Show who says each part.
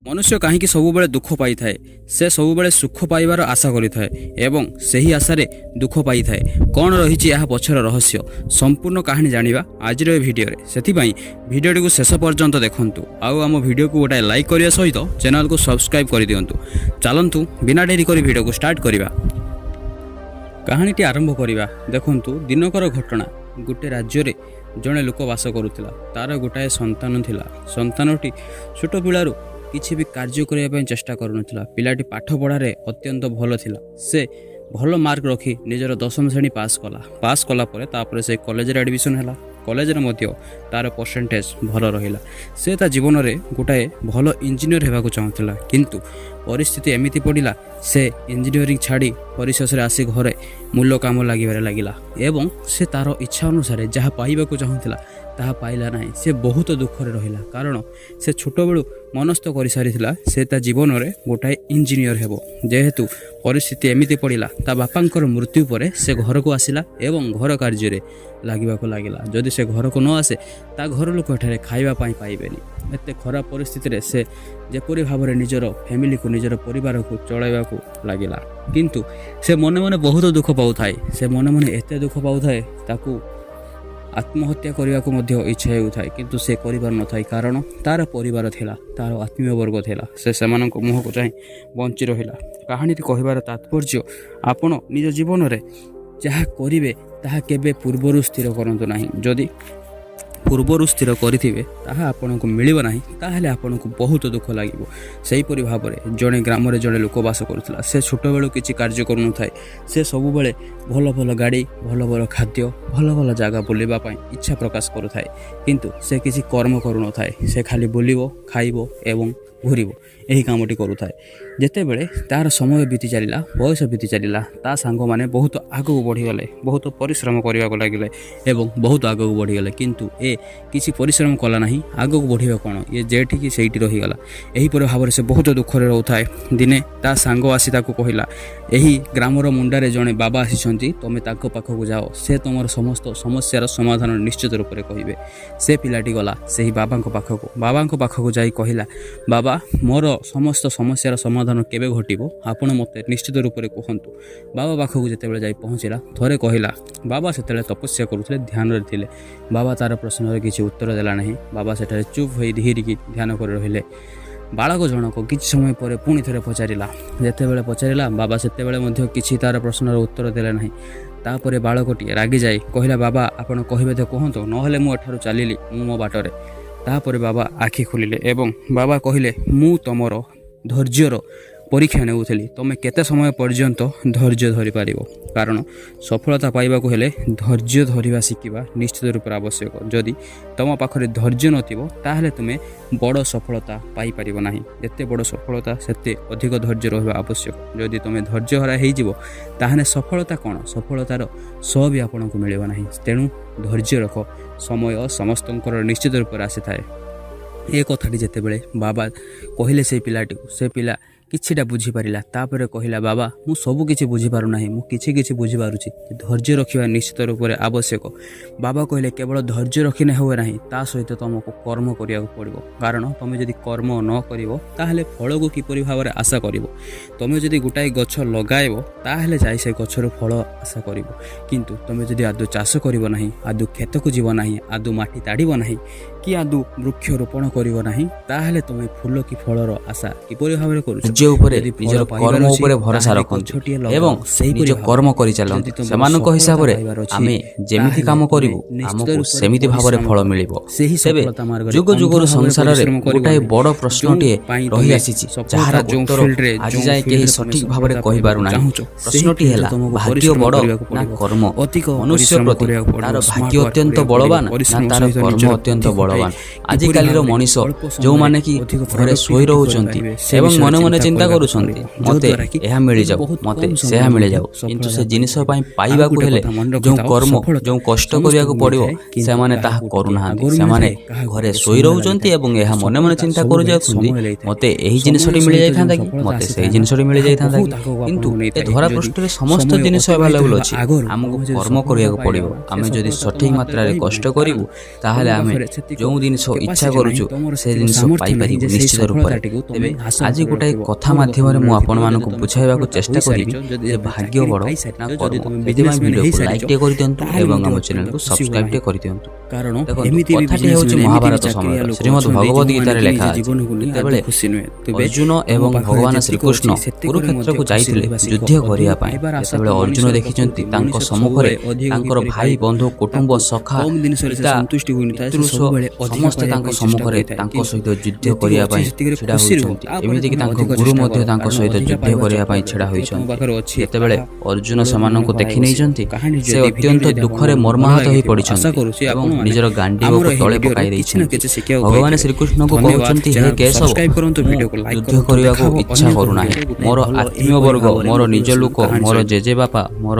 Speaker 1: ମନୁଷ୍ୟ କାହିଁକି ସବୁବେଳେ ଦୁଃଖ ପାଇଥାଏ? ସେ ସବୁବେଳେ ସୁଖ ପାଇବାର ଆଶା କରିଥାଏ ଏବଂ ସେହି ଆଶାରେ ଦୁଃଖ ପାଇଥାଏ। କ'ଣ ରହିଛି ଏହା ପଛର ରହସ୍ୟ? ସମ୍ପୂର୍ଣ୍ଣ କାହାଣୀ ଜାଣିବା ଆଜିର ଏ ଭିଡ଼ିଓରେ। ସେଥିପାଇଁ ଭିଡ଼ିଓଟିକୁ ଶେଷ ପର୍ଯ୍ୟନ୍ତ ଦେଖନ୍ତୁ ଆଉ ଆମ ଭିଡ଼ିଓକୁ ଗୋଟାଏ ଲାଇକ୍ କରିବା ସହିତ ଚ୍ୟାନେଲକୁ ସବସ୍କ୍ରାଇବ୍ କରିଦିଅନ୍ତୁ। ଚାଲନ୍ତୁ, ବିନା ଡେରି କରି ଭିଡ଼ିଓକୁ ଷ୍ଟାର୍ଟ କରିବା। କାହାଣୀଟି ଆରମ୍ଭ କରିବା। ଦେଖନ୍ତୁ, ଦିନକର ଘଟଣା। ଗୋଟେ ରାଜ୍ୟରେ ଜଣେ ଲୋକ ବାସ କରୁଥିଲା। ତାର ଗୋଟାଏ ସନ୍ତାନ ଥିଲା। ସନ୍ତାନଟି ଛୋଟ ପିଲାରୁ କିଛି ବି କାର୍ଯ୍ୟ କରିବା ପାଇଁ ଚେଷ୍ଟା କରୁନଥିଲା। ପିଲାଟି ପାଠ ପଢ଼ାରେ ଅତ୍ୟନ୍ତ ଭଲ ଥିଲା। ସେ ଭଲ ମାର୍କ ରଖି ନିଜର ଦଶମ ଶ୍ରେଣୀ ପାସ୍ କଲା। ପାସ୍ କଲା ପରେ ତାପରେ ସେ କଲେଜରେ ଆଡ଼ମିସନ୍ ହେଲା। କଲେଜରେ ମଧ୍ୟ ତାର ପରସେଣ୍ଟେଜ୍ ଭଲ ରହିଲା। ସେ ତା ଜୀବନରେ ଗୋଟାଏ ଭଲ ଇଞ୍ଜିନିୟର ହେବାକୁ ଚାହୁଁଥିଲା, କିନ୍ତୁ ପରିସ୍ଥିତି ଏମିତି ପଡ଼ିଲା, ସେ ଇଞ୍ଜିନିୟରିଂ ଛାଡ଼ି ପରିଶେଷରେ ଆସି ଘରେ ମୂଲ କାମ ଲାଗିବାରେ ଲାଗିଲା ଏବଂ ସେ ତାର ଇଚ୍ଛା ଅନୁସାରେ ଯାହା ପାଇବାକୁ ଚାହୁଁଥିଲା, ତାହା ପାଇଲା ନାହିଁ। ସେ ବହୁତ ଦୁଃଖରେ ରହିଲା, କାରଣ ସେ ଛୋଟବେଳୁ ମନସ୍ଥ କରିସାରିଥିଲା, ସେ ତା ଜୀବନରେ ଗୋଟାଏ ଇଞ୍ଜିନିୟର ହେବ। ଯେହେତୁ ପରିସ୍ଥିତି ଏମିତି ପଡ଼ିଲା, ତା ବାପାଙ୍କର ମୃତ୍ୟୁ ପରେ ସେ ଘରକୁ ଆସିଲା ଏବଂ ଘର କାର୍ଯ୍ୟରେ ଲାଗିବାକୁ ଲାଗିଲା। ଯଦି ସେ ଘରକୁ ନ ଆସେ, ତା ଘର ଲୋକ ଏଠାରେ ଖାଇବା ପାଇଁ ପାଇବେନି। ଏତେ ଖରାପ ପରିସ୍ଥିତିରେ ସେ ଯେପରି ଭାବରେ ନିଜର ଫ୍ୟାମିଲିକୁ, ନିଜର ପରିବାରକୁ ଚଳାଇବାକୁ ଲାଗିଲା, କିନ୍ତୁ ସେ ମନେ ମନେ ବହୁତ ଦୁଃଖ ପାଉଥାଏ। ସେ ମନେ ମନେ ଏତେ ଦୁଃଖ ପାଉଥାଏ, ତାକୁ ଆତ୍ମହତ୍ୟା କରିବାକୁ ମଧ୍ୟ ଇଚ୍ଛା ହେଉଥାଏ, କିନ୍ତୁ ସେ କରିପାରୁନଥାଏ, କାରଣ ତାର ପରିବାର ଥିଲା, ତାର ଆତ୍ମୀୟ ବର୍ଗ ଥିଲା। ସେ ସେମାନଙ୍କ ମୁହଁକୁ ଚାହିଁ ବଞ୍ଚି ରହିଲା। କାହାଣୀଟି କହିବାର ତାତ୍ପର୍ଯ୍ୟ, ଆପଣ ନିଜ ଜୀବନରେ ଯାହା କରିବେ, ତାହା କେବେ ପୂର୍ବରୁ ସ୍ଥିର କରନ୍ତୁ ନାହିଁ। ଯଦି ପୂର୍ବରୁ ସ୍ଥିର କରିଥିବେ, ତାହା ଆପଣଙ୍କୁ ମିଳିବ ନାହିଁ, ତାହେଲେ ଆପଣଙ୍କୁ ବହୁତ ଦୁଃଖ ଲାଗିବ। ସେହିପରି ଭାବରେ ଜଣେ ଗ୍ରାମରେ ଜଣେ ଲୋକ ବାସ କରୁଥିଲା। ସେ ଛୋଟବେଳୁ କିଛି କାର୍ଯ୍ୟ କରୁନଥାଏ। ସେ ସବୁବେଳେ ଭଲ ଭଲ ଗାଡ଼ି, ଭଲ ଭଲ ଖାଦ୍ୟ, ଭଲ ଭଲ ଜାଗା ବୁଲିବା ପାଇଁ ଇଚ୍ଛା ପ୍ରକାଶ କରୁଥାଏ, କିନ୍ତୁ ସେ କିଛି କର୍ମ କରୁନଥାଏ। ସେ ଖାଲି ବୁଲିବ, ଖାଇବ ଏବଂ ଘୁରିବ, ଏହି କାମଟି କରୁଥାଏ। ଯେତେବେଳେ ତା'ର ସମୟ ବିତି ଚାଲିଲା, ବୟସ ବିତି ଚାଲିଲା, ତା ସାଙ୍ଗମାନେ ବହୁତ ଆଗକୁ ବଢ଼ିଗଲେ, ବହୁତ ପରିଶ୍ରମ କରିବାକୁ ଲାଗିଲେ ଏବଂ ବହୁତ ଆଗକୁ ବଢ଼ିଗଲେ। କିନ୍ତୁ ଏ କିଛି ପରିଶ୍ରମ କଲା ନାହିଁ। ଆଗକୁ ବଢ଼ିବ କ'ଣ, ଇଏ ଯେଠିକି ସେଇଠି ରହିଗଲା। ଏହିପରି ଭାବରେ ସେ ବହୁତ ଦୁଃଖରେ ରହୁଥାଏ। ଦିନେ ତା ସାଙ୍ଗ ଆସି ତାକୁ କହିଲା, "ଏହି ଗ୍ରାମର ମୁଣ୍ଡାରେ ଜଣେ ବାବା ଆସିଛନ୍ତି, ତୁମେ ତାଙ୍କ ପାଖକୁ ଯାଅ। ସେ ତୁମର ସମସ୍ତ ସମସ୍ୟାର ସମାଧାନ ନିଶ୍ଚିତ ରୂପରେ କହିବେ।" ସେ ପିଲାଟି ଗଲା ସେହି ବାବାଙ୍କ ପାଖକୁ। ବାବାଙ୍କ ପାଖକୁ ଯାଇ କହିଲା, "ବାବା, ମୋର ସମସ୍ତ ସମସ୍ୟାର ସମାଧାନ କେବେ ଘଟିବ, ଆପଣ ମୋତେ ନିଶ୍ଚିତ ରୂପରେ କୁହନ୍ତୁ।" ବାବା ପାଖକୁ ଯେତେବେଳେ ଯାଇ ପହଞ୍ଚିଲା, ଥରେ କହିଲା। ବାବା ସେତେବେଳେ ତପସ୍ୟା କରୁଥିଲେ, ଧ୍ୟାନରେ ଥିଲେ। ବାବା ତାର ପ୍ରଶ୍ନର କିଛି ଉତ୍ତର ଦେଲା ନାହିଁ। ବାବା ସେଠାରେ ଚୁପ୍ ହୋଇ ଧୀରିକି ଧ୍ୟାନ କରି ରହିଲେ। ବାଳକ ଜଣକ କିଛି ସମୟ ପରେ ପୁଣି ଥରେ ପଚାରିଲା। ଯେତେବେଳେ ପଚାରିଲା, ବାବା ସେତେବେଳେ ମଧ୍ୟ କିଛି ତାର ପ୍ରଶ୍ନର ଉତ୍ତର ଦେଲେ ନାହିଁ। ତାପରେ ବାଳକଟି ରାଗିଯାଇ କହିଲା, "ବାବା, ଆପଣ କହିବେ ତ କୁହନ୍ତୁ, ନହେଲେ ମୁଁ ଏଠାରୁ ଚାଲିଲି ମୁଁ ମୋ ବାଟରେ।" ତାପରେ ବାବା ଆଖି ଖୋଲିଲେ ଏବଂ ବାବା କହିଲେ, "ମୁଁ ତମର ଧୈର୍ଯ୍ୟର ପରୀକ୍ଷା ନେଉଥିଲି, ତୁମେ କେତେ ସମୟ ପର୍ଯ୍ୟନ୍ତ ଧୈର୍ଯ୍ୟ ଧରିପାରିବ। କାରଣ ସଫଳତା ପାଇବାକୁ ହେଲେ ଧୈର୍ଯ୍ୟ ଧରିବା ଶିଖିବା ନିଶ୍ଚିତ ରୂପରେ ଆବଶ୍ୟକ। ଯଦି ତୁମ ପାଖରେ ଧୈର୍ଯ୍ୟ ନଥିବ, ତାହେଲେ ତୁମେ ବଡ଼ ସଫଳତା ପାଇପାରିବ ନାହିଁ। ଯେତେ ବଡ଼ ସଫଳତା, ସେତେ ଅଧିକ ଧୈର୍ଯ୍ୟ ରହିବା ଆବଶ୍ୟକ। ଯଦି ତୁମେ ଧୈର୍ଯ୍ୟହରା ହେଇଯିବ, ତାହେଲେ ସଫଳତା କ'ଣ, ସଫଳତାର ସ ବି ଆପଣଙ୍କୁ ମିଳିବ ନାହିଁ। ତେଣୁ ଧୈର୍ଯ୍ୟ ରଖ। ସମୟ ସମସ୍ତଙ୍କର ନିଶ୍ଚିତ ରୂପରେ ଆସିଥାଏ।" ଏ କଥାଟି ଯେତେବେଳେ ବାବା କହିଲେ ସେଇ ପିଲାଟିକୁ, ସେ ପିଲା କିଛିଟା ବୁଝିପାରିଲା। ତାପରେ କହିଲା, "ବାବା, ମୁଁ ସବୁ କିଛି ବୁଝିପାରୁନାହିଁ, ମୁଁ କିଛି କିଛି ବୁଝିପାରୁଛି। ଧୈର୍ଯ୍ୟ ରଖିବା ନିଶ୍ଚିତ ରୂପରେ ଆବଶ୍ୟକ।" ବାବା କହିଲେ, "କେବଳ ଧୈର୍ଯ୍ୟ ରଖିଲେ ହୁଏ ନାହିଁ, ତା ସହିତ ତୁମକୁ କର୍ମ କରିବାକୁ ପଡ଼ିବ। କାରଣ ତୁମେ ଯଦି କର୍ମ ନ କରିବ, ତାହେଲେ ଫଳକୁ କିପରି ଭାବରେ ଆଶା କରିବ? ତୁମେ ଯଦି ଗୋଟାଏ ଗଛ ଲଗାଇବ, ତାହେଲେ ଯାଇ ସେ ଗଛରୁ ଫଳ ଆଶା କରିବ। କିନ୍ତୁ ତୁମେ ଯଦି ଆଦୌ ଚାଷ କରିବ ନାହିଁ, ଆଦୌ କ୍ଷେତକୁ ଯିବ ନାହିଁ, ଆଦୌ ମାଟି ତାଡ଼ିବ ନାହିଁ କି ଆଦୌ ବୃକ୍ଷ ରୋପଣ କରିବ ନାହିଁ, ତାହେଲେ ତୁମେ ଫୁଲ କି ଫଳର ଆଶା କିପରି ଭାବରେ କରୁଛ?"
Speaker 2: ନିଜ ଉପରେ,
Speaker 1: ଯଦି ଫଳ
Speaker 2: ନିଜର
Speaker 1: ପାଇବାର
Speaker 2: କର୍ମ
Speaker 1: ଅଛି,
Speaker 2: ଉପରେ ଭରସା
Speaker 1: ତାହେଲେ
Speaker 2: ରଖନ୍ତୁ
Speaker 1: ଗଛଟିଏ ଲଗାଅ।
Speaker 2: ଏବଂ
Speaker 1: ସେହିପରି
Speaker 2: ନିଜ
Speaker 1: ଭାବରେ
Speaker 2: କର୍ମ କରିଚାଲନ୍ତୁ।
Speaker 1: ଯଦି ତୁମର
Speaker 2: ସେମାନଙ୍କ
Speaker 1: ସଫଳତା
Speaker 2: ହିସାବରେ
Speaker 1: ପାଇବାର ଅଛି,
Speaker 2: ଆମେ ଯେମିତି
Speaker 1: ତାହେଲେ
Speaker 2: କାମ
Speaker 1: ତୁମେ
Speaker 2: କରିବୁ,
Speaker 1: ନିଶ୍ଚିତ
Speaker 2: ଆମକୁ
Speaker 1: ରୂପରେ
Speaker 2: ସେମିତି ଭାବରେ
Speaker 1: ପରିଶ୍ରମ
Speaker 2: ଫଳ
Speaker 1: କର।
Speaker 2: ମିଳିବ।
Speaker 1: ସେହି
Speaker 2: ତେବେ
Speaker 1: ସଫଳତା ମାର୍ଗରେ
Speaker 2: ଯୁଗ
Speaker 1: ଅନ୍ଧ
Speaker 2: ଯୁଗରୁ
Speaker 1: ଭାବରେ
Speaker 2: ସଂସାରରେ
Speaker 1: ପରିଶ୍ରମ କରିବ
Speaker 2: ଗୋଟାଏ
Speaker 1: ନାହିଁ।
Speaker 2: ବଡ଼ ପ୍ରଶ୍ନଟିଏ
Speaker 1: ଯେଉଁ ପାଇଁ
Speaker 2: ରହି
Speaker 1: ତୁମେ
Speaker 2: ଆସିଛି,
Speaker 1: ସଫଳତା
Speaker 2: ଯାହାର
Speaker 1: ଯେଉଁ
Speaker 2: ଉତ୍ତର
Speaker 1: ଫିଲ୍ଡରେ,
Speaker 2: ଆଜି
Speaker 1: ଯେଉଁ
Speaker 2: ଯାଏଁ କେହି
Speaker 1: ଫିଲ୍ଡରେ ତୁମେ
Speaker 2: ସଠିକ ଭାବରେ
Speaker 1: ସଫଳତା
Speaker 2: କହିପାରୁନାହିଁ।
Speaker 1: ଚାହୁଁଛ, ସେହି
Speaker 2: ପ୍ରଶ୍ନଟି
Speaker 1: ଫିଲ୍ଡରେ
Speaker 2: ହେଲା,
Speaker 1: ତୁମକୁ
Speaker 2: ଭାଗ୍ୟ
Speaker 1: ପରିଶ୍ରମ
Speaker 2: ବଡ଼
Speaker 1: କରିବାକୁ
Speaker 2: ନା
Speaker 1: ପଡ଼ିବ।
Speaker 2: କର୍ମ?
Speaker 1: ଅଧିକ
Speaker 2: ମନୁଷ୍ୟ
Speaker 1: ପରିଶ୍ରମ
Speaker 2: ପ୍ରତି
Speaker 1: କରିବାକୁ ପଡ଼ିବ,
Speaker 2: ତାର
Speaker 1: ସ୍ମାର୍ଟ
Speaker 2: ଭାଗ୍ୟ
Speaker 1: ୱାର୍କ
Speaker 2: ଅତ୍ୟନ୍ତ
Speaker 1: କରିବାକୁ ପଡ଼ିବ,
Speaker 2: ବଳବାନ ନା
Speaker 1: ପରିଶ୍ରମ
Speaker 2: ତାର
Speaker 1: ସହିତ
Speaker 2: କର୍ମ
Speaker 1: ନିଜର
Speaker 2: ଅତ୍ୟନ୍ତ
Speaker 1: ବୁଦ୍ଧି ଖଟାଇ
Speaker 2: ବଳବାନ?
Speaker 1: କିପରି
Speaker 2: ଆଜିକାଲିର
Speaker 1: ଭାବରେ
Speaker 2: ମଣିଷ
Speaker 1: ଅଳ୍ପ ସମୟରେ
Speaker 2: ଯେଉଁମାନେ କି
Speaker 1: ଅଧିକ
Speaker 2: ଘରେ
Speaker 1: productivity
Speaker 2: ଶୋଇ ରହୁଛନ୍ତି
Speaker 1: କରିପାରିବେ, ସେ
Speaker 2: ଏବଂ
Speaker 1: ବିଷୟରେ
Speaker 2: ମନେ ମନେ
Speaker 1: ଚିନ୍ତା
Speaker 2: ଚିନ୍ତା
Speaker 1: କରିବାକୁ
Speaker 2: କରୁଛନ୍ତି,
Speaker 1: ପଡ଼ିବ।
Speaker 2: ମତେ
Speaker 1: ଯଦ୍ୱାରା କି
Speaker 2: ଏହା ମିଳିଯାଉ,
Speaker 1: ବହୁତ
Speaker 2: ମତେ
Speaker 1: କମ
Speaker 2: ସେହା
Speaker 1: ସମୟରେ
Speaker 2: ମିଳିଯାଉ,
Speaker 1: ମଧ୍ୟ
Speaker 2: କିନ୍ତୁ ସେ
Speaker 1: ସଫଳତା
Speaker 2: ଜିନିଷ ପାଇଁ
Speaker 1: ଆଉ
Speaker 2: ପାଇବାକୁ
Speaker 1: ଗୋଟେ
Speaker 2: ହେଲେ
Speaker 1: କଥା ମନେ
Speaker 2: ଯେଉଁ
Speaker 1: ରଖିଥାଅ,
Speaker 2: କର୍ମ,
Speaker 1: ସଫଳତା
Speaker 2: ଯେଉଁ କଷ୍ଟ
Speaker 1: ସମସ୍ତଙ୍କୁ
Speaker 2: କରିବାକୁ ପଡ଼ିବ,
Speaker 1: ମିଳିଥାଏ, କିନ୍ତୁ
Speaker 2: ସେମାନେ ତାହା
Speaker 1: କାହାକୁ ଟିକେ
Speaker 2: କରୁନାହାନ୍ତି।
Speaker 1: ଆଗରୁ
Speaker 2: ସେମାନେ
Speaker 1: ମିଳିଥାଏ, କାହାକୁ
Speaker 2: ଘରେ
Speaker 1: ଟିକେ
Speaker 2: ଶୋଇ
Speaker 1: ସମୟ
Speaker 2: ରହୁଛନ୍ତି
Speaker 1: ଲାଗିଥାଏ।
Speaker 2: ଏବଂ ଏହା ମନେ ମନେ
Speaker 1: ସଫଳତା
Speaker 2: ଚିନ୍ତା
Speaker 1: ସବୁବେଳେ
Speaker 2: କରୁଯାଉଛନ୍ତି,
Speaker 1: ସମୟ ଲାଗିଥାଏ।
Speaker 2: ମତେ ଏହି
Speaker 1: ସମୟ
Speaker 2: ଜିନିଷଟି
Speaker 1: ସହିତ
Speaker 2: ମିଳିଯାଇଥାନ୍ତା
Speaker 1: ଯେଉଁ
Speaker 2: କି,
Speaker 1: ସଫଳତା
Speaker 2: ମତେ
Speaker 1: ଆସିଥାଏ
Speaker 2: ସେଇ
Speaker 1: ନା,
Speaker 2: ଜିନିଷଟି
Speaker 1: ତାହା
Speaker 2: ମିଳିଯାଇଥାନ୍ତା
Speaker 1: ବହୁତ
Speaker 2: କି।
Speaker 1: ଆଗକୁ
Speaker 2: କିନ୍ତୁ
Speaker 1: ଆପଣଙ୍କୁ
Speaker 2: ଏ
Speaker 1: ନେଇଥାଏ।
Speaker 2: ଧରା
Speaker 1: ଯଦି
Speaker 2: ପୃଷ୍ଠରେ ସମସ୍ତ
Speaker 1: ସମୟ
Speaker 2: ଜିନିଷ
Speaker 1: ଅତିବାହିତ
Speaker 2: ଆଭେଲେବୁଲ୍
Speaker 1: ହେବା
Speaker 2: ଅଛି,
Speaker 1: ଆଗରୁ
Speaker 2: ଆମକୁ
Speaker 1: ତମେ ଯଦି
Speaker 2: କର୍ମ
Speaker 1: ସଫଳତା
Speaker 2: କରିବାକୁ
Speaker 1: ପାଇବ
Speaker 2: ପଡ଼ିବ।
Speaker 1: ନା, ସେ
Speaker 2: ଆମେ ଯଦି
Speaker 1: ସଫଳତା
Speaker 2: ସଠିକ
Speaker 1: ତମ ହାତରେ
Speaker 2: ମାତ୍ରାରେ
Speaker 1: ରହିବ
Speaker 2: କଷ୍ଟ
Speaker 1: ନାହିଁ।
Speaker 2: କରିବୁ,
Speaker 1: କାରଣ
Speaker 2: ତାହେଲେ
Speaker 1: ତମ
Speaker 2: ଆମେ
Speaker 1: ପାଖରେ ସେତିକି ଯେଉଁ ଜିନିଷ ଇଚ୍ଛା
Speaker 2: capacity
Speaker 1: କରୁଛୁ
Speaker 2: ନାହିଁ, ତମର
Speaker 1: ସେ
Speaker 2: ସେତିକି
Speaker 1: ଜିନିଷ
Speaker 2: ସାମର୍ଥ୍ୟ ନାହିଁ
Speaker 1: ପାଇପାରିବୁ
Speaker 2: ଯେ ସେଇ
Speaker 1: ନିଶ୍ଚିତ ରୂପରେ।
Speaker 2: ସଫଳତାଟିକୁ ତମେ
Speaker 1: ତେବେ
Speaker 2: ହାସଲ
Speaker 1: ଆଜି
Speaker 2: କରି
Speaker 1: ଗୋଟାଏ
Speaker 2: ରଖିବ।
Speaker 1: କଥା
Speaker 2: ମୋର
Speaker 1: ମାଧ୍ୟମରେ ମୁଁ
Speaker 2: ମନେ ରଖିଥିବ,
Speaker 1: ଆପଣମାନଙ୍କୁ
Speaker 2: ଯଦି ତମେ
Speaker 1: ବୁଝାଇବାକୁ
Speaker 2: ସଫଳତା
Speaker 1: ଚେଷ୍ଟା କରିବି
Speaker 2: ହୋଇସାରିଛ, ଯଦି
Speaker 1: ଯେ
Speaker 2: ତମେ
Speaker 1: ଭାଗ୍ୟ
Speaker 2: ଚାକିରି
Speaker 1: ବଡ଼
Speaker 2: ପାଇସାରିଛ,
Speaker 1: ନା
Speaker 2: ଯଦି
Speaker 1: କର୍ମ।
Speaker 2: ତମେ
Speaker 1: ସେଥିପାଇଁ
Speaker 2: ବିଜନେସମ୍ୟାନ୍
Speaker 1: ଭିଡ଼ିଓକୁ
Speaker 2: ହେଇସାରିଛ,
Speaker 1: ଲାଇକ୍ ଟିକେ କରିଦିଅନ୍ତୁ
Speaker 2: ତାହେଲେ
Speaker 1: ଏବଂ
Speaker 2: ମଧ୍ୟ
Speaker 1: ଆମ
Speaker 2: ଅତ୍ୟନ୍ତ
Speaker 1: ଚ୍ୟାନେଲକୁ
Speaker 2: ଖୁସି ହୁଅ
Speaker 1: ସବସ୍କ୍ରାଇବ୍
Speaker 2: ନାହିଁ।
Speaker 1: ଟିକେ କରିଦିଅନ୍ତୁ।
Speaker 2: କାରଣ
Speaker 1: ଦେଖନ୍ତୁ,
Speaker 2: ଏମିତି ବି
Speaker 1: କଥାଟି ହେଉଛି
Speaker 2: ବିଜନେସମ୍ୟାନ୍, ଏମିତି ବି
Speaker 1: ମହାଭାରତ
Speaker 2: ଚାକିରିଆ
Speaker 1: ସମୟର।
Speaker 2: ଲୋକ
Speaker 1: ଶ୍ରୀମଦ୍
Speaker 2: ଅଛନ୍ତି
Speaker 1: ଭଗବତ
Speaker 2: ଯେଉଁମାନେ
Speaker 1: ଗୀତାରେ
Speaker 2: କି
Speaker 1: ଲେଖା
Speaker 2: ନିଜ
Speaker 1: ଅଛି,
Speaker 2: ଜୀବନକୁ ନେଇ ଆଦୌ
Speaker 1: ଯେତେବେଳେ
Speaker 2: ଖୁସି ନୁହେଁ। ତେବେ
Speaker 1: ଅର୍ଜୁନ
Speaker 2: ତମ
Speaker 1: ଏବଂ
Speaker 2: ପାଖରେ
Speaker 1: ଭଗବାନ
Speaker 2: ଯେତିକି
Speaker 1: ଶ୍ରୀକୃଷ୍ଣ
Speaker 2: ଅଛି, ସେତିକରେ ମଧ୍ୟ
Speaker 1: କୁରୁକ୍ଷେତ୍ରକୁ
Speaker 2: ଖୁସି
Speaker 1: ଯାଇଥିଲେ
Speaker 2: ରହିବା ଶିଖ।
Speaker 1: ଯୁଦ୍ଧ
Speaker 2: ଅଧିକ
Speaker 1: କରିବା ପାଇଁ,
Speaker 2: ପାଇବାର ଆଶା
Speaker 1: ଯେତେବେଳେ
Speaker 2: ତ
Speaker 1: ଅର୍ଜୁନ
Speaker 2: ମଣିଷର
Speaker 1: ଦେଖିଛନ୍ତି
Speaker 2: ପ୍ରକୃତି।
Speaker 1: ତାଙ୍କ
Speaker 2: ମଣିଷ
Speaker 1: ସମ୍ମୁଖରେ
Speaker 2: ସବୁବେଳେ ଅଧିକ
Speaker 1: ତାଙ୍କର
Speaker 2: କିପରି
Speaker 1: ଭାଇ
Speaker 2: ପାଇବ,
Speaker 1: ବନ୍ଧୁ କୁଟୁମ୍ବ
Speaker 2: ତାକୁ
Speaker 1: ସଖା
Speaker 2: କମ୍ ଜିନିଷରେ ସେ
Speaker 1: ପିତା
Speaker 2: ସନ୍ତୁଷ୍ଟି ହୋଇନଥାଏ, ସେ
Speaker 1: ପିତୃ
Speaker 2: ସବୁବେଳେ ଅଧିକ
Speaker 1: ସମସ୍ତେ
Speaker 2: ପାଇବା
Speaker 1: ତାଙ୍କ
Speaker 2: ପାଇଁ ଚେଷ୍ଟା
Speaker 1: ସମ୍ମୁଖରେ
Speaker 2: କରିଥାଏ।
Speaker 1: ତାଙ୍କ
Speaker 2: କିନ୍ତୁ
Speaker 1: ସହିତ ଯୁଦ୍ଧ
Speaker 2: ଯେତିକି
Speaker 1: କରିବା
Speaker 2: ଅଛି
Speaker 1: ପାଇଁ
Speaker 2: ସେତିକିରେ
Speaker 1: ଛିଡ଼ା
Speaker 2: ଖୁସି ରୁହ।
Speaker 1: ହୋଇଛନ୍ତି।
Speaker 2: ତାପରେ
Speaker 1: ଏମିତିକି
Speaker 2: ତମେ
Speaker 1: ତାଙ୍କ
Speaker 2: ଅଧିକ
Speaker 1: ଗୁରୁ
Speaker 2: ଚେଷ୍ଟା
Speaker 1: ମଧ୍ୟ
Speaker 2: କର,
Speaker 1: ତାଙ୍କ
Speaker 2: କାରଣ
Speaker 1: ସହିତ
Speaker 2: ଅଧିକା
Speaker 1: ଯୁଦ୍ଧ
Speaker 2: ପାଇବା
Speaker 1: କରିବା ପାଇଁ
Speaker 2: ଚକ୍କରରେ
Speaker 1: ଛିଡ଼ା
Speaker 2: ଯେତିକି ତମ
Speaker 1: ହୋଇଛନ୍ତି।
Speaker 2: ପାଖରେ ଅଛି
Speaker 1: ଯେତେବେଳେ
Speaker 2: ତାହା
Speaker 1: ଅର୍ଜୁନ
Speaker 2: ମୂଳ
Speaker 1: ସେମାନଙ୍କୁ
Speaker 2: ମନେ
Speaker 1: ଦେଖି
Speaker 2: ହରାଇ
Speaker 1: ନେଇଛନ୍ତି,
Speaker 2: ବସିବ। କାହାଣୀ
Speaker 1: ସେ
Speaker 2: ଯଦି
Speaker 1: ଅତ୍ୟନ୍ତ
Speaker 2: ଭିଡ଼ିଓଟି ଯଦି
Speaker 1: ଦୁଃଖରେ
Speaker 2: ଆପଣମାନଙ୍କୁ ଭଲ
Speaker 1: ମର୍ମାହତ ହୋଇ
Speaker 2: ଲାଗିଥିବ, ଆଶା
Speaker 1: ପଡ଼ିଛନ୍ତି
Speaker 2: କରୁଛି
Speaker 1: ଏବଂ
Speaker 2: ଆପଣମାନେ
Speaker 1: ନିଜର
Speaker 2: ଆମର
Speaker 1: ଗାଣ୍ଡିବକୁ
Speaker 2: ଏହି
Speaker 1: ତଳେ
Speaker 2: ଭିଡ଼ିଓରୁ
Speaker 1: ପକାଇ
Speaker 2: କିଛି ନା
Speaker 1: ଦେଇଛନ୍ତି।
Speaker 2: କିଛି ଶିଖିବାକୁ
Speaker 1: ଭଗବାନ
Speaker 2: ପାଇଥିବେ।
Speaker 1: ଶ୍ରୀକୃଷ୍ଣଙ୍କୁ
Speaker 2: ଧନ୍ୟବାଦ।
Speaker 1: କହୁଛନ୍ତି, ହେ
Speaker 2: ଚ୍ୟାନେଲକୁ
Speaker 1: କେଶବ,
Speaker 2: ସବସ୍କ୍ରାଇବ୍ କରନ୍ତୁ,
Speaker 1: ମୁଁ
Speaker 2: ଭିଡ଼ିଓକୁ ଲାଇକ୍
Speaker 1: ଯୁଦ୍ଧ
Speaker 2: କରନ୍ତୁ।
Speaker 1: କରିବାକୁ
Speaker 2: ଦେଖା ହେବ
Speaker 1: ଇଚ୍ଛା
Speaker 2: ଅନ୍ୟ ଏକ
Speaker 1: କରୁନାହିଁ।
Speaker 2: ଭିଡ଼ିଓରେ ଗୋଟେ
Speaker 1: ମୋର
Speaker 2: ଭଲ
Speaker 1: ଆତ୍ମୀୟ
Speaker 2: ଏହିପରି
Speaker 1: ବର୍ଗ,
Speaker 2: ଭାବରେ
Speaker 1: ମୋର ନିଜ
Speaker 2: ମୋଟିଭେସନାଲ୍
Speaker 1: ଲୋକ,
Speaker 2: କାହାଣୀ
Speaker 1: ମୋର
Speaker 2: ସହିତ।
Speaker 1: ଜେଜେବାପା, ମୋର